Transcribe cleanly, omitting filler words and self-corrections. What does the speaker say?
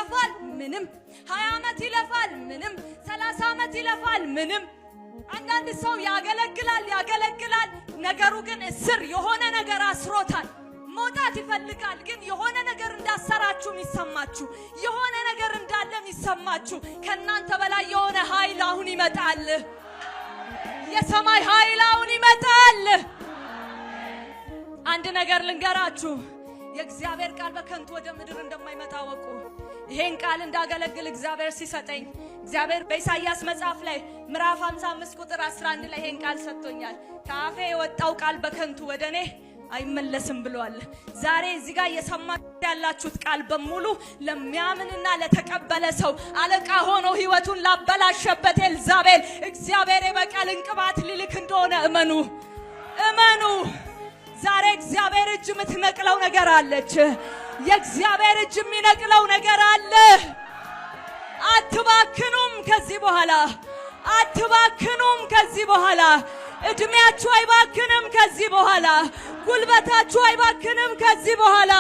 ይለፋል፣ ምንም። 20 ዓመት ይለፋል፣ ምንም። 30 ዓመት ይለፋል፣ ምንም። አንዳንድ ሰው ያገለግላል ያገለግላል፣ ነገሩ ግን እስር የሆነ ነገር አስሮታል። መውጣት ይፈልጋል፣ ግን የሆነ ነገር እንዳሰራችሁ የሚሰማችሁ፣ የሆነ ነገር እንዳለ የሚሰማችሁ፣ ከእናንተ በላይ የሆነ ኃይል አሁን ይመጣል። የሰማይ ኃይል አሁን ይመጣል። አንድ ነገር ልንገራችሁ፣ የእግዚአብሔር ቃል በከንቱ ወደ ምድር እንደማይመጣ እወቁ። ይሄን ቃል እንዳገለግል እግዚአብሔር ሲሰጠኝ፣ እግዚአብሔር በኢሳይያስ መጽሐፍ ላይ ምዕራፍ 55 ቁጥር 11 ላይ ይሄን ቃል ሰጥቶኛል። ከአፌ የወጣው ቃል በከንቱ ወደ እኔ አይመለስም ብሏል። ዛሬ እዚህ ጋር እየሰማችሁ ያላችሁት ቃል በሙሉ ለሚያምንና ለተቀበለ ሰው፣ አለቃ ሆኖ ህይወቱን ላበላሸበት ኤልዛቤል እግዚአብሔር የበቀልን ቅባት ሊልክ እንደሆነ እመኑ፣ እመኑ። ዛሬ እግዚአብሔር እጅ የምትነቅለው ነገር አለች። የእግዚአብሔር እጅ የሚነቅለው ነገር አለ። አትባክኑም ከዚህ በኋላ፣ አትባክኑም ከዚህ በኋላ። እድሜያችሁ አይባክንም ከዚህ በኋላ። ጉልበታችሁ አይባክንም ከዚህ በኋላ።